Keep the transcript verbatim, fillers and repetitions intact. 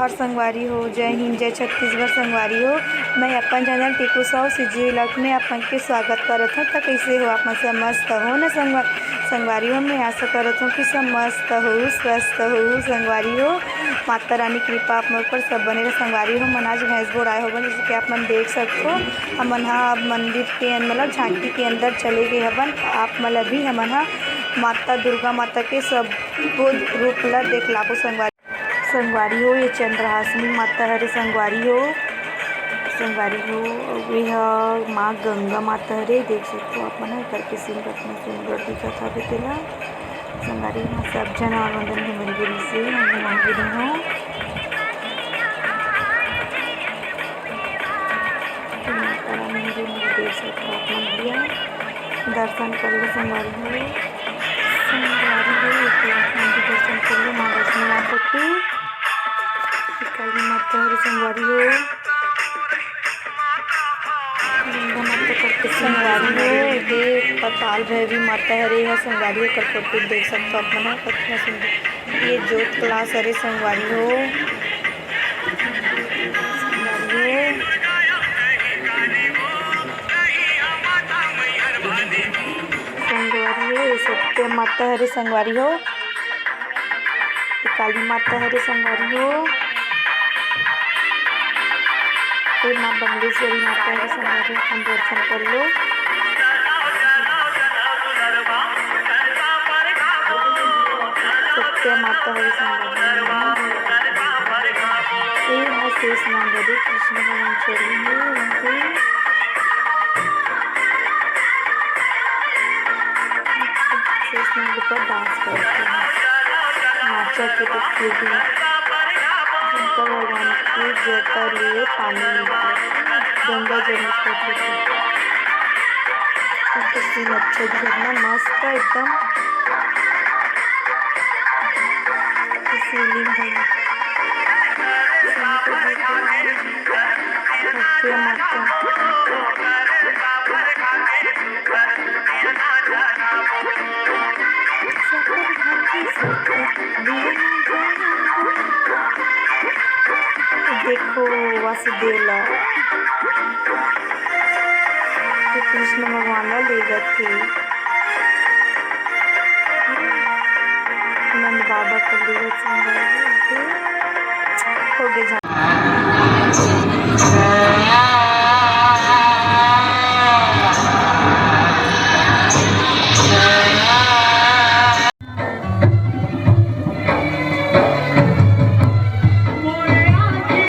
और संगवारी हो, जय हिंद, जय छत्तीसगढ़। संगवारी हो, मैं अपन channel Tiku Sahu CG vlog में आप मन के स्वागत करत हूँ। तो कैसे हो आप मन? सब मस्त हो ना संगवा-, संगवारी हो, मैं आशा करत हूँ कि सब मस्त हो, स्वस्थ हो। संगवारी हो, माता रानी कृपा आप मन पर सब बने रहे। संगवारी हो, मन आज भैंस बोर आए होबन, जैसे कि आप मन देख सकते हो। हमन ह अब मंदिर के अन-, मतलब झांकी के अंदर चले गए हबन। आप मन ल भी हमन ह माता दुर्गा माता के सब रूप ला देख लाबो संगवारी। संगवारी हो, ये चंद्रहासिनी माता हरे संगवारी हो। संगवारी हो, अउ ये ह माँ गंगा माता हरे, देख सकते हो आप मन ह, एकर के सीन कतना सुंदर दिखत हवे तेला। संगवारी हो, सब झन और मंडल के मिलजुल से हम वहाँ गिरे हों। तो माता रानी हरे, देख सकते हो आप मन भैया। दर्शन कर लो संगवारी हो, संगवारी हो, एक बार आप मन भी दर्शन कर लो माँ लक्ष्मी माता के। काली माता हरे संगवारी हो, गंगा माता करके संगवारी हो, ये पताल भैरवी माता हरे, यह संगवारी हो, कर फोटो देख सकते हो आप मन, कितना सुंदर। ये ज्योत क्लास हरे संगवारी हो, संगवारी हो। संगवारी हो, ये सत्य माता हरे संगवारी हो, ये काली माता हरे संगवारी हो, ये माँ बमलेश्वरी माता हरे संगवारी हो, अपन दर्शन कर लो। सत्य माता हरे संगवारी हो, ये ह शेष नाग हरे, कृष्ण भगवान चढ़े हे उनके। शेष नाग ऊपर डांस करते हैं, नाचा के देखते हुए। शंकर भगवान की जटा लिए पानी निकले, गंगा जल में प्रकट होते। तो सीन अच्छा, झरना मस्त है एकदम। शिवलिंग है। शंकर भगवान, सत्य माता। देखो वासुदेव ला, तो कृष्ण भगवान ला ले जाथे। नंद बाबा को ले जाथे। हो गए झा-